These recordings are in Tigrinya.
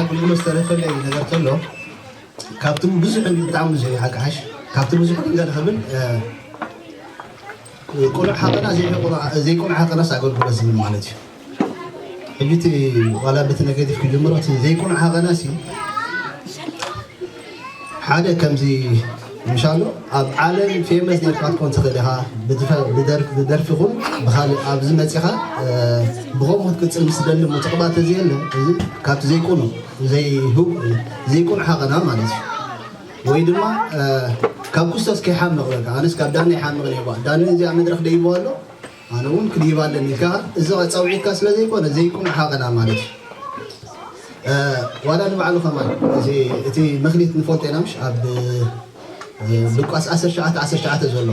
ኣገልግሎት ዝተረፈለይ ነገር ተሎ ካብቲ ብዙሕ እንዲ ብጣዕሚ ብዙሕ እዩ ሓቂ ሓሽ ካብቲ ብዙሕ ግን ገለ ክብል እ፣ ቁኑዕ ሓቐና ዘይቁኑዕ ዘይቁኑዕ ሓቐናስ ኣገልግሎት ዝብል ማለት እዩ። ሕጂ እቲ ዋላ በቲ ነገቲቭ ክጅምሮ እቲ ዘይቁኑዕ ሓቐናሲ ሓደ ከምዚ ምሻሎ ኣብ ዓለም ፌመስ ኔርካ ክትኮን ትኽእል ኢኻ። ብድፈ- ብደርፍ- ብደርፊ ኹን ብኻልእ ኣብዚ መፂኻ እ፣ ብኸምኡ ክትቅፅል ምስ ደሊ ምትቕባት እዚ የለ እዚ ካብቲ ዘይቁኑ ዘይህብ ዘይቁኑ ሓቐና ማለት እዩ። ወይ ድማ እ፣ ካብ ክርስቶስ ከይሓምቕ በቃ ኣነስ ካብ ዳኒ ይሓምቕ ነባ ዳኒ እዚኣ መድረክ ደይቦ ኣሎ ኣነ እውን ክድይባ ኣለኒ ኢልካ እዚ ጸውዒትካ ስለ ዘይኮነ ዘይቁኑ ሓቐና ማለት እዩ። እ፣ ዋላ ንባዕሉ ከማን እዚ እቲ መክሊት ንፈልጦ ኢና ምሽ ኣብ እ፣ ሉቃስ ዓሰርተ ትሽዓተ ዓሰርተ ትሽዓተ ዘሎ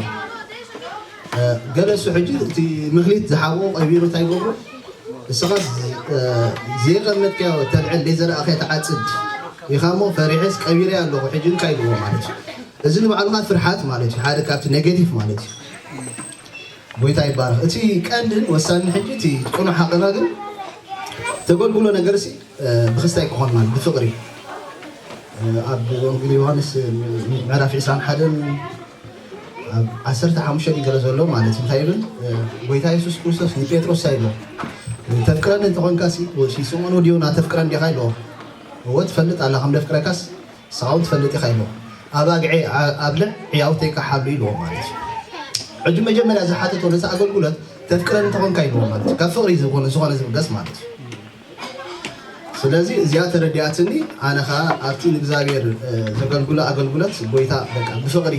እ፣ ገለ እሱ ሕጂ እቲ መክሊት ዝሓብኦ ቀቢሩ እንታይ ይገብሮ እስኻ እ፣ ዘይቐመጥካዮ ተልዕል ዘይዘራእኻዮ ትዓጽድ ኢኻ እሞ ፈሪሐስ ቀቢረ ኣለኹ ሕጂ እንታይ ኢልዎ ማለት እዩ። እዚ ንባዕሉ ከዓ ፍርሓት ማለት እዩ ሓደ ካብቲ ኔጌቲቭ ማለት እዩ። ጎይታ ይባረክ። እቲ ቀንድን ወሳንን ሕጂ እቲ ቅኑዕ ሓቅና ግን ተገልግሎ ነገር ሲ ብክስታይ ክኾን ማለት ብፍቅሪ ኣብ ወንጌል ዮሃንስ ምዕራፍ ዕስራን ሓደን ኣብ ዓሰርተ ሓሙሽተ ገለ ዘሎ ማለት እንታይ ይብል ጎይታ የሱስ ክርስቶስ ንጴጥሮስ ሳ ኢሎ ተፍቅረኒ እንተኾንካ ሲ ስምዖን ወዲ ዮና ተፍቅረን ዲኻ ኢልዎ እወ ትፈልጥ ኣላ ከም ደፍቅረካስ ንስኻ እውን ትፈልጥ ኢኻ ኢልዎ። ኣባግዐይ ኣብልዕ ሕያውተይ ከሓሉ ኢልዎ ማለት እዩ። ሕጂ መጀመርያ ዝሓተቶ ነቲ ኣገልግሎት ተፍቅረኒ እንተኾንካ ኢልዎ ማለት እዩ። ካብ ፍቕሪ ዝኾነ ዝኾነ ዝብገስ ማለት እዩ። ስለዚ እዚኣ ተረዲኣትኒ ኣነ ኸዓ ኣብቲ ንእግዚኣብሔር ዘገልግሎ ኣገልግሎት ጎይታ በቃ ብፍቕሪ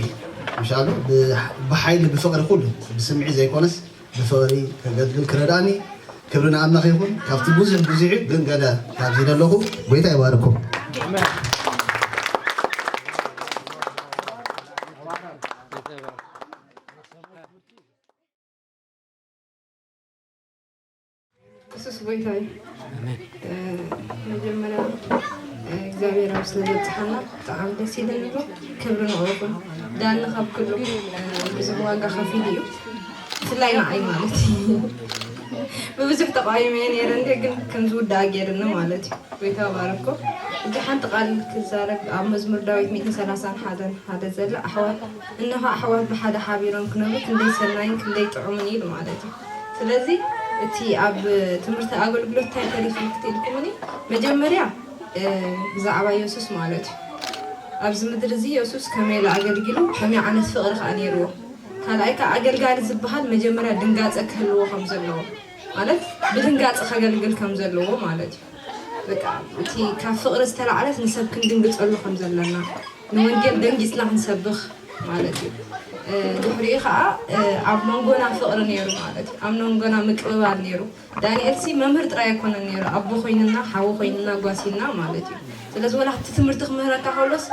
ምሻሉ ብሓይሊ ብፍቕሪ ኩሉ ብስምዒ ዘይኮነስ ብፍቕሪ ከገልግል ክረድኣኒ ክብሪ ንኣምላኽ ይኹን። ካብቲ ብዙሕ ብዙሕ እዩ ግን ገለ ካብዚ ዘለኹ ጎይታ ይባርኩም። የሱስ ጎይታ እዩ። መጀመርያ እግዚኣብሔር ኣብ ስለ ዘብፅሓና ብጣዕሚ ደስ ኢለኒ ኣሎ። ክብሪ ንዕኡ ይኹን። ዳኒ ካብ ኩሉ ብዙሕ ዋጋ ከፊሉ እዩ። ብፍላይ ንዓይ ማለት እዩ። ብብዙሕ ተቃዊመ እየ ነይረ እንደ ግን ከም ዝውዳእ ገይርኒ ማለት እዩ። ጎይታ ባረኮ። እጂ ሓንቲ ቃል ክዛረብ ኣብ መዝሙር ዳዊት ሚእትን ሰላሳን ሓደን ሓደ ዘላ ኣሕዋት እንሆ ኣሕዋት ብሓደ ሓቢሮም ክነብሩ ክንደይ ሰናይን ክንደይ ጥዑምን እዩ ኢሉ ማለት እዩ። ስለዚ እቲ ኣብ ትምህርቲ ኣገልግሎት እንታይ ተሪፉ ክትኢልኩምኒ መጀመርያ ብዛዕባ የሱስ ማለት እዩ። ኣብዚ ምድሪ እዚ የሱስ ከመይ ኢሉ ኣገልጊሉ ከመይ ዓይነት ፍቕሪ ከዓ ነይርዎ። ካልኣይ ከዓ ኣገልጋሊ ዝበሃል መጀመርያ ድንጋፀ ክህልዎ ከም ዘለዎ ማለት ብድንጋፀ ከገልግል ከም ዘለዎ ማለት እዩ። በቃ እቲ ካብ ፍቕሪ ዝተላዕለት ንሰብ ክንድንግፀሉ ከም ዘለና ንወንጌል ደንጊፅና ክንሰብኽ ማለት እዩ። ድሕሪኡ ከዓ ኣብ መንጎና ፍቕሪ ነይሩ ማለት እዩ። ኣብ መንጎና ምቅብባል ነይሩ። ዳንኤል ሲ መምህር ጥራይ ኣይኮነን ነይሩ፣ ኣቦ ኮይንና፣ ሓው ኮይንና፣ ጓሲና ማለት እዩ። ስለዚ ወላ እቲ ትምህርቲ ክምህረካ ከሎስ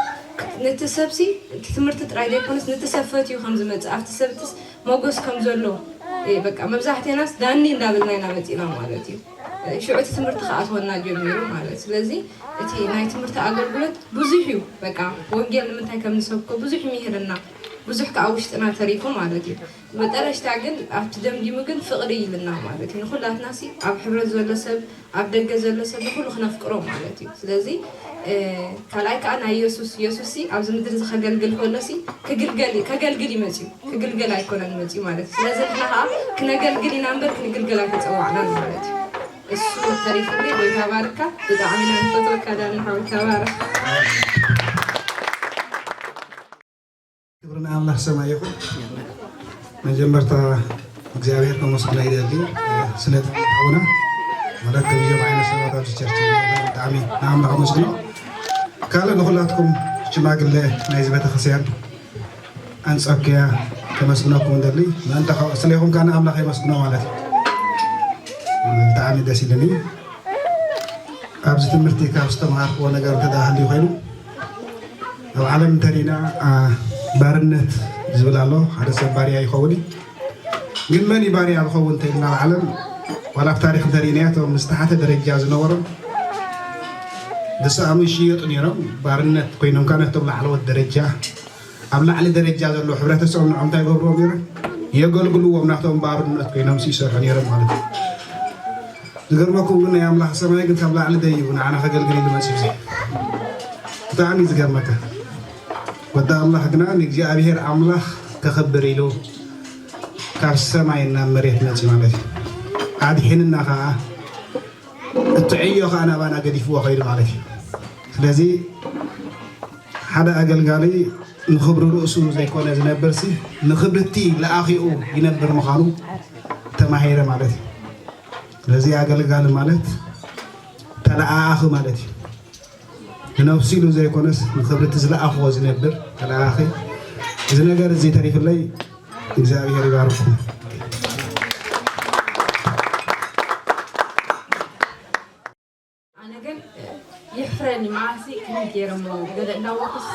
ነቲ ሰብሲ እቲ ትምህርቲ ጥራይ ዘይኮነስ ነቲ ሰብ ፈትዩ ከም ዝመፅእ ኣብቲ ሰብትስ ሞጎስ ከም ዘሎ በቃ መብዛሕቴናስ ዳኒ እንዳበልና ኢና መፂና ማለት እዩ። ሽዑ እቲ ትምህርቲ ክኣትወና ጀሚሩ ማለት ስለዚ እቲ ናይ ትምህርቲ ኣገልግሎት ብዙሕ እዩ። በቃ ወንጌል ንምንታይ ከም ንሰብኮ ብዙሕ ይምህርና ብዙሕ ከዓ ውሽጥና ተሪፉ ማለት እዩ። መጠረሽታ ግን ኣብቲ ደምዲሙ ግን ፍቕሪ ኢልና ማለት እዩ። ንኹላትና ሲ ኣብ ሕብረት ዘሎ ሰብ ኣብ ደገ ዘሎ ሰብ ንኹሉ ክነፍቅሮ ማለት እዩ። ስለዚ ካልኣይ ከዓ ናይ የሱስ የሱስ ሲ ኣብዚ ምድሪ እዚ ከገልግል ከሎ ሲ ክግልገል ከገልግል እዩ መፅዩ ክግልገል ኣይኮነን መፅዩ ማለት እዩ። ስለዚ ንሕና ከዓ ክነገልግል ኢና እምበር ክንግልገል ኣይተፀዋዕናን ማለት እዩ። እሱ ተሪፉ ጎይታ ባርካ ብጣዕሚ ኢና ንፈትወካ ዳኒ ሓወይ ተባረክ። ክብሪ ንኣምላኽ ሰማይ ይኹን። መጀመርታ እግዚኣብሔር ከመስግኖ ይደሊ ስለ ሓውና ማለት ከምዚኦም ዓይነት ሰባት ኣብዚ ቸርች ብጣዕሚ ንኣምላኽ ኣመስግኖ። ካልእ ንኩላትኩም ሽማግለ ናይዚ ቤተክርስትያን ኣንጾኪያ ከመስግነኩም እንደሊ ምእንተ ስለይኹም ከዓ ንኣምላኽ የመስግኖ ማለት እዩ። ብጣዕሚ ደስ ኢሉኒ። ኣብዚ ትምህርቲ ካብ ዝተምሃርክዎ ነገር እንተ ሃልዩ ኮይኑ ኣብ ዓለም እንተሪና ባርነት ዝብል ኣሎ። ሓደ ሰብ ባርያ ይኸውን እዩ። ግን መን እዩ ባርያ ዝኸውን እንተኢልና ኣብ ዓለም ዋላ ኣብ ታሪክ እንተሪእናዮ እቶም ዝተሓተ ደረጃ ዝነበሮም ዝሰኣኑ ይሽየጡ ነይሮም። ባርነት ኮይኖም ካብ ነቶም ላዕለዎት ደረጃ ኣብ ላዕሊ ደረጃ ዘለዎ ሕብረተሰብ ንዖም እንታይ ገብርዎም ነይሮም? የገልግልዎም። ናቶም ባርነት ኮይኖም ይሰርሑ ነይሮም ማለት እዩ። ዝገርመኩም ግን ናይ ኣምላኽ ሰማይ ግን ካብ ላዕሊ ደይቡ ንዓና ከገልግል ኢሉ መጺኡ። እዚ ብጣዕሚ እዩ ዝገርመካ። ወዲ ኣምላኽ ግና ንእግዚኣብሔር ኣምላኽ ከኸብር ኢሉ ካብ ሰማይ ናብ መሬት መጺኡ ማለት እዩ። ኣድሒንና ኸዓ እቲ ዕዮ ኸዓ ናባና ገዲፍዎ ኸይዱ ማለት እዩ። ስለዚ ሓደ ኣገልጋሊ ንኽብሪ ርእሱ ዘይኮነ ዝነብርሲ ንኽብሪ እቲ ለኣኺኡ ይነብር ምዃኑ ተማሂረ ማለት እዩ። ስለዚ ኣገልጋሊ ማለት ተለኣኣኺ ማለት እዩ። ንነብሱ ኢሉ ዘይኮነስ ንኽብሪ እቲ ዝለኣኽዎ ዝነብር ተለኣኣኺ። እዚ ነገር እዚ ተሪፍለይ እግዚኣብሔር ይባርኩም። ኣነ ግን ይሕፍረኒ መዓልሲ ክምይ ገይረሞ ገለ እንዳወቅስ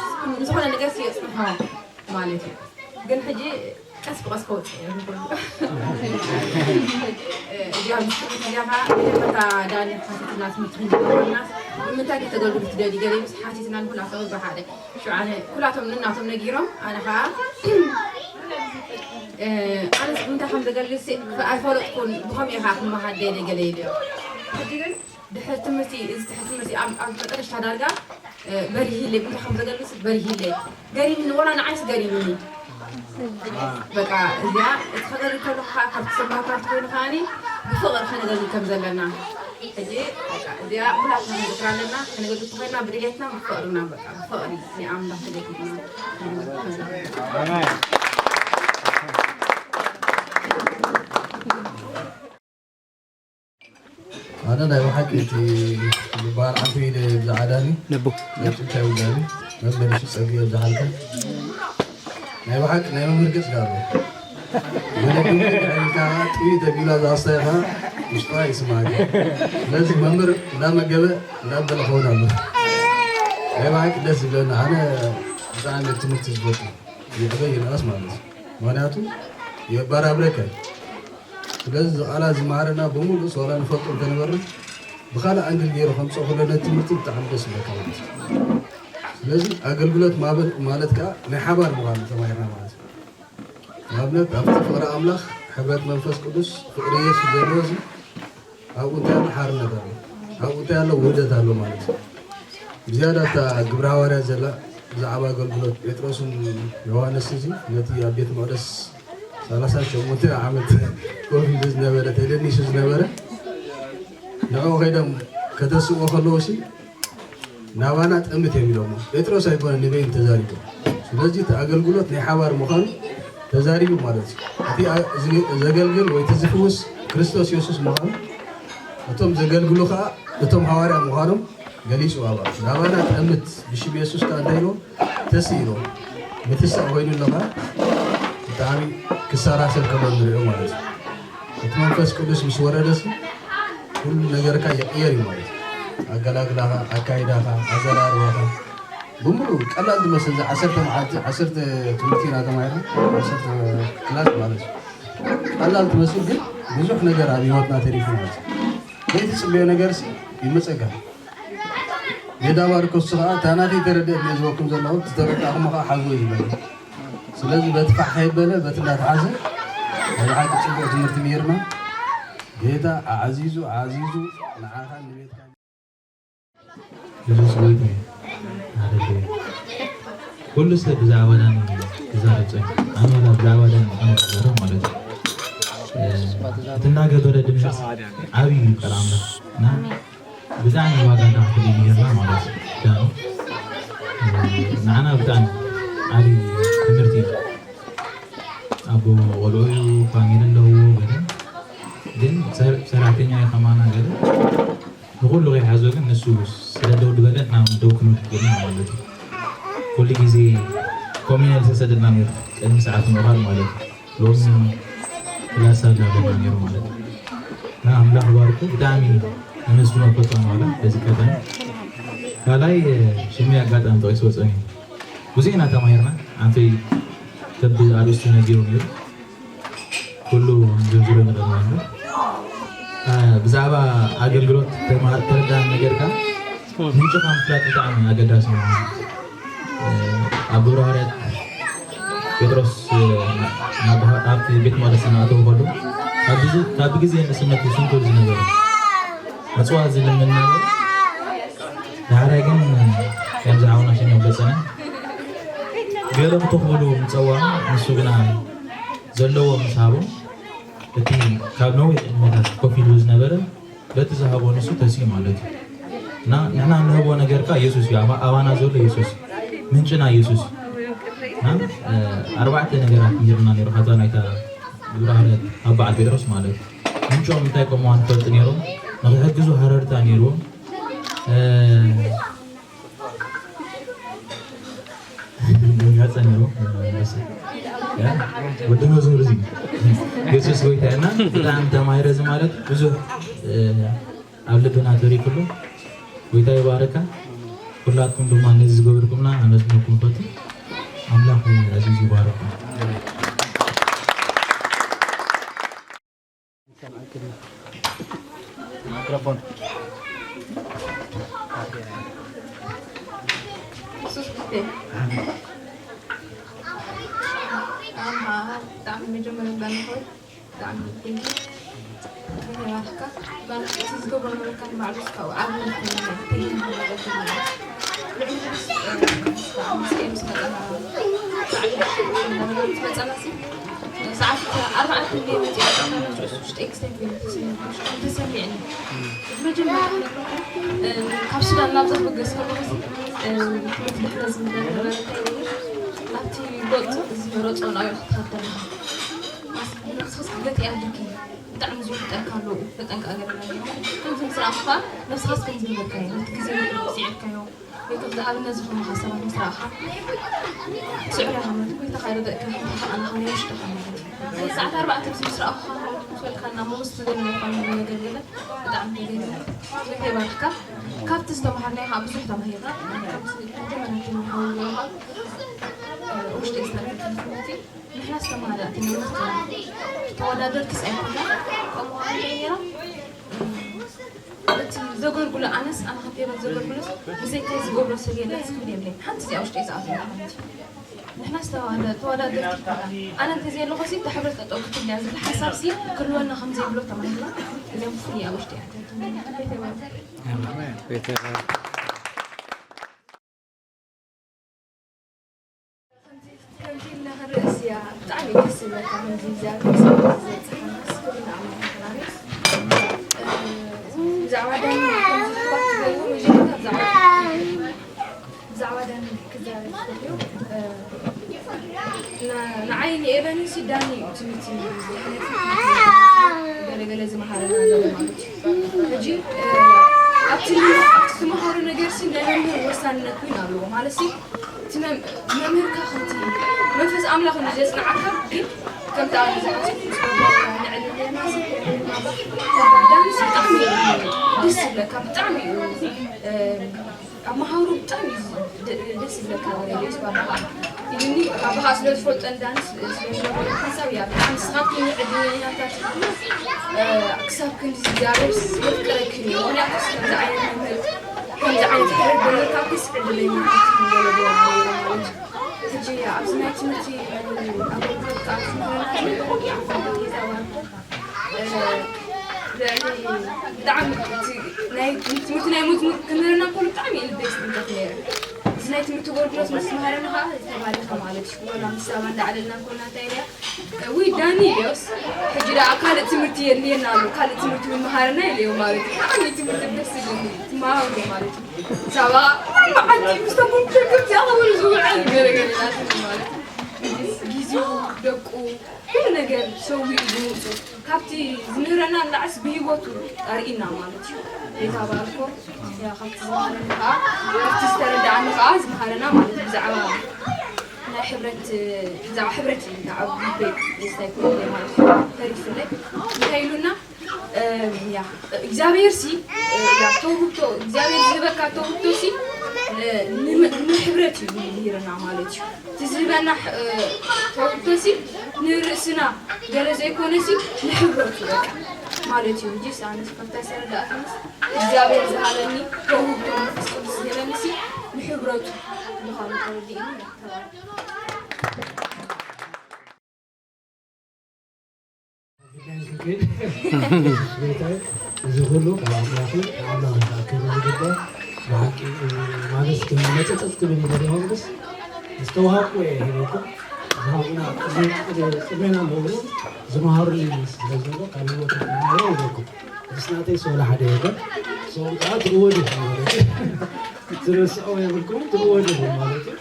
ዝኾነ ነገር የፅንሖ ማለት እዩ። ግን ሕጂ ቀስ ብቀስ ከውፅእ እየ ንኩሉ እዚኣ ምስክርት እዚኣ ከዓ መጀመርታ ዳኒ ሓቲትና ትምህርቲ ክንጀምርና ንምንታይ ከተገልግሉ ትደልዩ ገለ ምስ ሓቲትና ንኩላቶም ብሓደ ሽዓነ ኩላቶም ንናቶም ነጊሮም ኣነ ከዓ ኣነስ ብምንታይ ከም ዘገልግል ኣይፈለጥኩን ብከምኡ ከዓ ክመሃር ደለ ገለ ኢሉ ሕጂ ግን ድሕሪ ትምህርቲ እዚ ትሕቲ ትምህርቲ ኣብ ኣብ መጨረሽታ ዳርጋ በሪሂለይ ብንታ ከም ዘገልግስ በሪሂለይ ገሪምኒ ወላ ንዓይስ ገሪምኒ በቃ እዚኣ እቲ ከገልግ ከለኩ ከዓ ካብ ተሰማካ እንትኮይኑ ከዓኒ ብፍቅሪ ከነገልግ ከም ዘለና ሕጂ በቃ እዚኣ ኩላትና ክንዝክራ ኣለና ከነገልግ ተኮይና ብድሌትና ብፍቅርና በቃ ብፍቅሪ ናይ ኣምላክ ተገቲና ኣነ ናይ ብሓቂ እቲ ዝበሃል ዓንቱ ኢለ ብዛዕባ ዳኒ ነቡ ነጭንካ ይውዳኒ መመልሹ ጸግዮ ዝሓልከ ናይ ብሓቂ ናይ መምህር ገጽ ዳሎ ወለድካ ጥዊ ተቢላ ዛስታይኻ ውሽጥኻ ይስማዕካ ስለዚ መምህር እንዳመገበ እንዳበለ ኸውን ኣሎ ናይ ብሓቂ ደስ ዝብለና ኣነ ብጣዕሚ ትምህርቲ ዝፈቱ ይዕበ ይንኣስ ማለት እዩ ምክንያቱ የባራብረከ ስለዚ እዚ ቃላት ዝመሃረና ብምሉእ ሶላ ንፈልጦ እንተነበርና ብካልእ ኣንግል ገይሩ ከምፅኦ ከሎ ነቲ ትምህርቲ ብጣዕሚ ደስ ይብለካ ማለት እዩ። ስለዚ ኣገልግሎት ማበል ማለት ከዓ ናይ ሓባር ምዃኑ ተማሂርና ማለት እዩ። ንኣብነት ኣብቲ ፍቕሪ ኣምላኽ፣ ሕብረት መንፈስ ቅዱስ፣ ፍቕሪ የሱስ ዘሎ እዚ ኣብኡ እንታይ ኣሎ ሓርነት ኣሎ፣ ኣብኡ እንታይ ኣሎ ውህደት ኣሎ ማለት እዩ። ብዝያዳ እታ ግብረ ሃዋርያት ዘላ ብዛዕባ ኣገልግሎት ጴጥሮስን ዮሃንስ እዚ ነቲ ኣብ ቤት መቕደስ ሰላሳ ሸሞንተ ዓመት ኮፍ ኢሉ ዝነበረ ተደኒሱ ዝነበረ ንዕኡ ከይዶም ከተስእዎ ከለዉ ሲ ናባና ጠምት እዮም ኢሎሞ ጴጥሮስ ኣይኮነ ንበይኑ ተዛሪቡ ስለዚ እቲ ኣገልግሎት ናይ ሓባር ምዃኑ ተዛሪቡ ማለት እዩ እቲ ዘገልግል ወይ እቲ ዝፍውስ ክርስቶስ የሱስ ምዃኑ እቶም ዘገልግሉ ከዓ እቶም ሃዋርያ ምዃኖም ገሊጹ ኣባ ናባና ጠምት ብሽም የሱስ ከዓ እንታይ ኢልዎም ተስኢልዎም ምትሳእ ኮይኑ ኣሎ ከዓ ብጣዕሚ ክሰራሰር ከሎ ንሪኦ ማለት እዩ እቲ መንፈስ ቅዱስ ምስ ወረደሲ ኩሉ ነገርካ ይቕየር እዩ ማለት እዩ ኣገላግላኻ ኣካይዳኻ ኣዘራርባኻ ብምሉእ ቀላል ትመስል እዚ ዓሰርተ መዓልቲ ዓሰርተ ትምህርቲ ኢና ተማሂርና ዓሰርተ ክላስ ማለት እዩ ቀላል ትመስል ግን ብዙሕ ነገር ኣብ ህይወትና ተሪፉ ማለት እዩ ዘይትፅበዮ ነገርሲ ይመፀካ ሜዳ ማርኮስ ከዓ እታ ናተይ ተረድእት እየ ዝበኩም ዘለኹ ዝተረዳእኹም ከዓ ሓዝዎ ይበለ ስለዚ በቲ ፋሕ ከይበለ በቲ እንዳተሓዘ ናይ ብሓቂ ፅቡቅ ትምህርቲ ምሂርና ጌታ ኣዕዚዙ ኣዕዚዙ ንዓኻን ንቤትካ የሱስ ጎይታ እዩ ሃሌሉያ ኩሉ ሰብ ብዛዕባ ዳኒ ክዛረብ ፀኒሑ ኣነ ወላ ብዛዕባ ዳኒ ኣነ ክዛረብ ማለት እዩ እቲ እናገበረ ድምፅ ዓብዪ እዩ ቃል ኣምላኽ እና ብጣዕሚ ዋጋ እንዳኽፍል እዩ ነይርና ማለት እዩ ዳኒ ንዓና ብጣዕሚ ዓብዪ ትምህርቲ እዩ ኣቦ ቆልዑ እዩ ፋሚሊ ኣለዎ ገለ ግን ሰራሕተኛ እዩ ከማና ገለ ንኩሉ ከይሓዞ ግን ንሱ ስለ ደው ዝበለ ንሕና ደው ክንብል ክኢልና ማለት እዩ። ኩሉ ግዜ ኮሚነ ዝተሰደድና ነይሩ ቅድሚ ሰዓት ምእኻል ማለት እዩ። ሎሚ ክላስ ኣላ በልና ነይሩ ማለት እዩ። እና ኣምላኽ ባርኩ ብጣዕሚ ነመስግኖ ፈቶ ማለ በዚ ቀዳም ካልኣይ ሽሚ ኣጋጣሚ ጠቂስ ወፀኒ ብዙሕ ኢና ተማሂርና ኣንፈይ ከብ ኣርእስቱ ነጊሩ ነይሩ ኩሉ ዝርዝሮ ንጠቕማ ኣሎ። ብዛዕባ ኣገልግሎት ተረዳን ነገርካ ምንጭኻ ምፍላጥ ብጣዕሚ ኣገዳሲ ነው። ኣብ ግብረ ሃዋርያት ጴጥሮስ ኣብቲ ቤት መቅደስ እናኣተዉ ከሉ ካብ ግዜ ንእስነቱ ስንኩል ዝነበረ መጽዋ ዝልምን ነበረ። ዳሕራይ ግን ከምዚ ሓውና ሽን ገጸና ገለ ክትኽእሉ ምጸዋዕና፣ ንሱ ግና ዘለዎ ምስ ሃቦ፣ እቲ ካብ ነዊሕ ዕድመታት ኮፍ ኢሉ ዝነበረ በቲ ዝሃቦ ንሱ ተሲኡ ማለት እዩ። እና ንሕና እንህቦ ነገር ከኣ የሱስ እዩ። ኣባ-፣ ኣባና ዘሎ የሱስ እዩ። ምንጭና የሱስ እዩ። እና፣ እ፣ ኣርባዕተ ነገራት ምሂርና ነይሩ፣ ካብታ ናይታ ግብረ ሃዋርያት ኣብ በዓል ጴጥሮስ ማለት እዩ። ምንጮም እንታይ ከም ምዃኑ ይፈልጡ ነይሮም፣ ንኽሕግዙ ሃረርታ ነይርዎም። እ፣ ድንጋጸ ነይሩ። እ፣ ያ፣ ወዲ መዝሙር እዚ የሱስ ጎይታ እና ብጣዕሚ ተማሂረ። እዚ ማለት ብዙሕ፣ እ፣ ኣብ ልብና ተሪፉሉ። ጎይታ ይባረካ። ኩላትኩም ድማ ነዚ ዝገበርኩምና ኣመስግነኩም ፈቱ። ኣምላኽ ኣዚዙ ይባረኩም። ማይክሮፎን። የሱስ ክርስቶስ። ኣምሃ፣ ብጣዕሚ መጀመርያ እንዳንኾይ ብጣዕሚ ይባርካ። ባርክ እቲ ዝገብሮ ነበርካ ንባዕሉ እስካብ ኣብነት ኮይኑ ተገይሩ ነበርካ ማለት እዩ። ልዕሊ ምስ፣ ምስ መጸና፣ ምስ መጸና ሲ፣ ሰዓት ኣርባዕተ እንደ መጽኡ፣ ውሽጠይ ክስተት ተሰሚዕኒ። መጀመርያ ክነግረኩም፣ ካብ ሱዳን ናብዛ ክብገስ ከለኹ ሲ፣ ትምህርቲ ድሕረ ዝምደር ነበረ። እንታይ ይብል? ናብቲ ገጹ ዝመረጾ ናብኡ ክትኸተል ነብስኻስ ክትገትኢ ኣለኪ። ብጣዕሚ ዝውሕጠካ ኣሎ። ተጠንቀቕ ገለ ነገር። ከምዚ ምስ ረኣኹኻ ነብስኻስ ከም ዝነበርካዮ፣ ነቲ ግዜ ስዒርካዮ፣ ወይ ከምዚ ኣብነት ዝኾኑኻ ሰባት ምስ ረኣኻ ትስዕሮ ኢኻ ማለት እዩ። ጎይታኻ ይረድኣካ፣ ከምቲ ተቓላኻ ናይ ውሽጥኻ ማለት እዩ። ሰዓት ኣርባዕተ ምስ ምስ ረኣኹኻ፣ ምስ በልካ፣ ናብ መንግስቲ ዝደለናዮ ነገር ገለ ብጣዕሚ ተገይሩ። ጎይታ ይባርኽካ። ካብቲ ዝተምሃርናዮ ከዓ ብዙሕ ተማሂርና። ካብቲ መጀመርያ ተምሃርናዮ ውሽጢ ዝተረፈ ትምህርቲ ንሕና ዝተማሃረ እቲ ንምህርትና ተወዳደርቲስ ኣይኮና። ከምኡ ከኣ እንታይ ነይራ፣ እቲ ዘገልግሎ ኣነስ ኣነ ከፊረ ዘገልግሎስ ብዘይካይ ዝገብሮ ሰብ የለን ዝብል የብለይን። ሓንቲ እዚኣ ውሽጢ ዝኣትወላ ሓንቲ ንሕና ዝተባህለ ተወዳደርቲ ኣይኮና። ኣነ እንተዘየለኹ ሲ እታ ሕብረት ጠጠው ክትብል እያ ዝብል ሓሳብ ሲ ክህልወና ከም ዘይብሎ ተማሂርና። እዚኦም ፍሉይ ኣብ ውሽጢ እያ ተትብል። ቤተሰብ። ቤተሰብ። ከምዚ ኢልና ክንርእስ እያ ብጣዕሚ ደስ ዝብለካ። ከምዚ እግዚኣብሔር ስም ዘብፅሓና ክብሪ ንኣምላኽ ይኹን። ኣሜን። ብዛዕባ ዳኒ ከምዚ ክባት ትገብሩ መጀመርታ ብዛዕባ ብዛዕባ ዳኒ ክዛረብ ዝደልዮ ንዓይ ንኤቨንሲ ዳኒ እዩ ትምህርቲ ገለገለ ዝመሃረና ዘሎ ማለት እዩ። ሕጂ ኣብቲ ትመሃሮ ነገር ሲ ናይ መምህር ወሳንነት እውን ኣለዎ ማለት ሲ እቲ መምህርካ ከምቲ መንፈስ ኣምላኽ እዩ ዘጽንዓካ። ግን ከምቲ ኣነ ዝሓስብ ንዕልልና ዳንስ ብጣዕሚ እዩ ደስ ዝብለካ። ብጣዕሚ እዩ ኣብ መሃሩ ብጣዕሚ እዩ ደስ ዝብለካ። ወረደስ ባባኻ ኢሉኒ። ባባኻ ስለ ዝፈልጦ ንዳንስ ስለ ዝነበሩ ሓሳብ እያ ብጣዕሚ ንስኻትኩም ዕድለኛታት ኢኹም። ክሳብ ክንዲ እግዚኣብሔር የፍቅረክን እዩ። ምክንያቱ ከምዚ ዓይነት መምህር ከምዚ ዓይነት ሕርድ መምህር ካብ ክስ ዕድለኛታት ኢኹም ገለ ገለ ማለት እዩ። ሕጂ ኣብዚ ናይ ትምህርቲ ኣገልግሎት ኣብ ትምህርና ብጣዕሚ እቲ ናይ ትምህርቲ ናይ መዝሙር ክምህረና ከሎ ብጣዕሚ እዩ ልበይ ዝትንከፍ ነይረ። እዚ ናይ ትምህርቲ ኣገልግሎት ምስ መሃረና ከዓ ተባሪኸ ማለት እዩ። ዋላ ምስ ሳባ እንዳዕለልና ኮና እንታይ ኢለያ ውይ ዳኒ ኢለዮስ ሕጂ ደኣ ካልእ ትምህርቲ የድልየና ኣሎ ካልእ ትምህርቲ እውን መሃረና ኢለዮ ማለት እዩ። ብጣዕሚ እዩ ትምህርቲ ደስ ዝብል ትመሃሩ ማለት እዩ። ሳባ መዓልቲ ምስቶም ኮምፒተር ከምዚኣ ክብሉ ዝውዕል ገለገለ ናትኒ ማለት እዩ። ግዜኡ ደቁ ኩሉ ነገር ሰዊኡ ዝምውፁ ካብቲ ዝምህረና ንላዕስ ብሂወቱ ኣርእና ማለት እዩ። ቤታ ባርኮ ካብቲ ዝመሃረኒ ከዓ ካብቲ ዝተረዳኣኒ ከዓ ዝመሃረና ማለት ብዛዕባ ናይ ሕብረት ብዛዕባ ሕብረት እዩ ንዓብ ቤት ስታይ ኮ ማለት እዩ ተሪፍለይ እንታይ ኢሉና እግዚኣብሔር ሲ ተውህብቶ እግዚኣብሔር ዝህበካ ተውህብቶ ሲ ንሕብረት እዩ ዝምህረና ማለት እዩ። እቲ ዝህበና ተውህብቶ ሲ ንርእስና ገለ ዘይኮነ ሲ ንሕብረቱ በቃ ማለት እዩ። ጅስ ኣነስ ከብታ ዝተረዳእትንስ እግዚኣብሔር ዝሃበኒ ተውህብቶ መንፈስ ቅዱስ ዝህበኒ ሲ ንሕብረቱ ምዃኑ ተረዲእኒ። እዚ ኩሉ ካብ ኣምላኽ እዩ። ካብ ኣምላኽ እዩ ከዓ ክብሪ ዝግባእ። ብሓቂ ማለት ከም መጸጸጽ ክብል ይደሊ ይኸውን፣ ምስ ዝተዋሃብኩ እየ ሂበኩም። ዝሃቡና ቅድሜና ኣለዉ ዝመሃሩኒ ስለ ዘሎ ካብ ህይወት ተማሂረ ይበኩም። ምስ ናተይ ሶሎ ሓደ የለን። ሰው ከዓ ትእወዱ ማለት እዩ። ትረስዖ የብልኩም፣ ትእወዱ ማለት እዩ።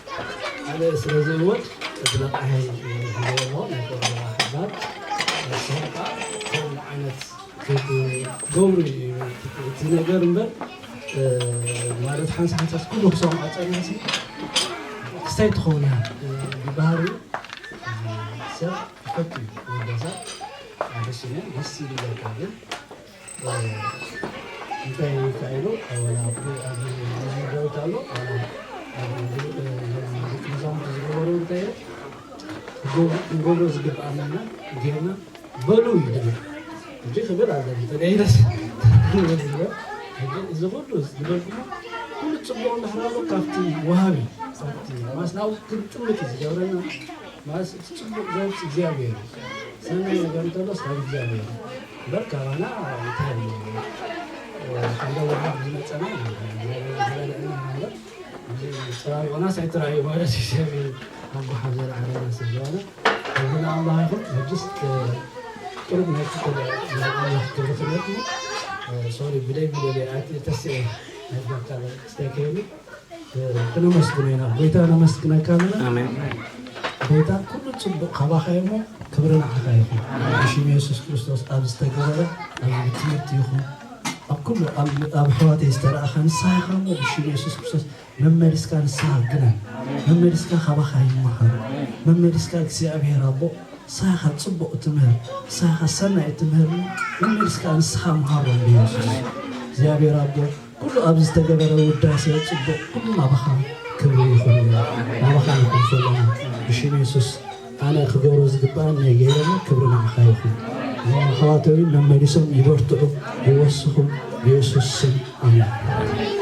ኣነ ስለ ዝእወድ እቲ ለቃሒ ሒዘ ኣለኹ፣ ናይ ቆርቆሮ ሓባር። ንስኹም ከዓ ከምኡ ዓይነት ክትገብሩ እዩ እቲ ነገር እምበር፣ እ፣ ማለት ሓንሳብ ሓንሳብ ኩሉ ክሰምዖ ጸኒሕሲ ክስታይ ትኸውን እያ። እ፣ ብባህሪኡ፣ እ፣ ሰብ ይፈቱ እዩ። ወዲ ሰብ ሓደ ስነ ደስ ይብለካ፣ ግን፣ እ፣ እንታይ ይካይሉ፣ ዋላ ኣብ፣ ኣብ፣ ኣብ ዳዊት ኣሎ፣ ዋላ ኣብ፣ እ፣ ደቂ መዛሙርቱ ዝገበሩ እንታይ እዩ? ክንገብሮ ዝግብኣና ጌርና በሉ እዩ ዝብል። እንጂ ክብል ኣለኒ፣ ተገይረስ። ሕጂ እዚ ኩሉ ዝበልኩሞ፣ ኩሉ ጽቡቕ እንድሕር ኣሎ ካብቲ ወሃቢ፣ ካብቲ ማስ ናብኡ ክንጥምት እዩ ዝገብረና። ማስ እቲ ጽቡቕ ዘምጽእ እግዚኣብሔር እዩ። ሰናይ ነገር እንተሎስ ካብ እግዚኣብሔር እዩ። እምበር ካባና እንታይ ኣሎ? ሓደ ወሃብ ዝመጸና እግዚኣብሔር ዝበለዕና ማለት እዚ ጸባሪቑናስ ኣይተራእዩ ማለት እዩ። እግዚኣብሔር ኣብ ጓሓፍ ዘርኣና ስለ ዝኾነ፣ ክብሪ ንኣምላኽ ይኹን። ሕጅስ፣ እ፣ ቅሩብ ናይ ክፍለ ናይ ኣምላኽ ክብሪ ክነቱ፣ እ፣ ሶሪ፣ ብደይ ብደይ ኣቲ ተስኤ ናይ ባካ ስታይ ከይኒ፣ እ፣ ክነመስግኖ ኢና። ጎይታ ነመስግነካ ኣለና። ኣሜን። ጎይታ፣ ኩሉ ጽቡቕ ካባኻ እዩ እሞ፣ ክብሪ ንዓኻ ይኹን። ብሽም የሱስ ክርስቶስ ኣብ ዝተገበረ፣ ኣብ ትምህርቲ ይኹን፣ ኣብ ኩሉ፣ ኣብ፣ ኣብ ኣሕዋተይ ዝተረኣኸ ንስኻ ኢኻ እሞ፣ ብሽም የሱስ ክርስቶስ መመሊስካ ንስኻ ግነን። መመሊስካ ካባኻ ይመሃሩ። መመሊስካ እግዚኣብሔር ኣቦ፣ ንስኻ ኢኻ ጽቡቕ እትምህር፣ ንስኻ ኢኻ ሰናይ እትምህር። መመሊስካ ንስኻ ምሃሮም ብየሱስ። እግዚኣብሔር ኣቦ፣ ኩሉ ኣብ ዝተገበረ ውዳሴ ጽቡቕ፣ ኩሉ ናባኻ ክብሪ ይኹን። ናባኻ ንሕልፎ ኣለና። ብሽም የሱስ፣ ኣነ ክገብሮ ዝግባእ ናይ ገይረሞ፣ ክብሪ ንዓኻ ይኹን። ኣሕዋተይ መመሊሶም ይበርትዑ፣ ይወስኹ። ብየሱስ ስም፣ ኣሜን።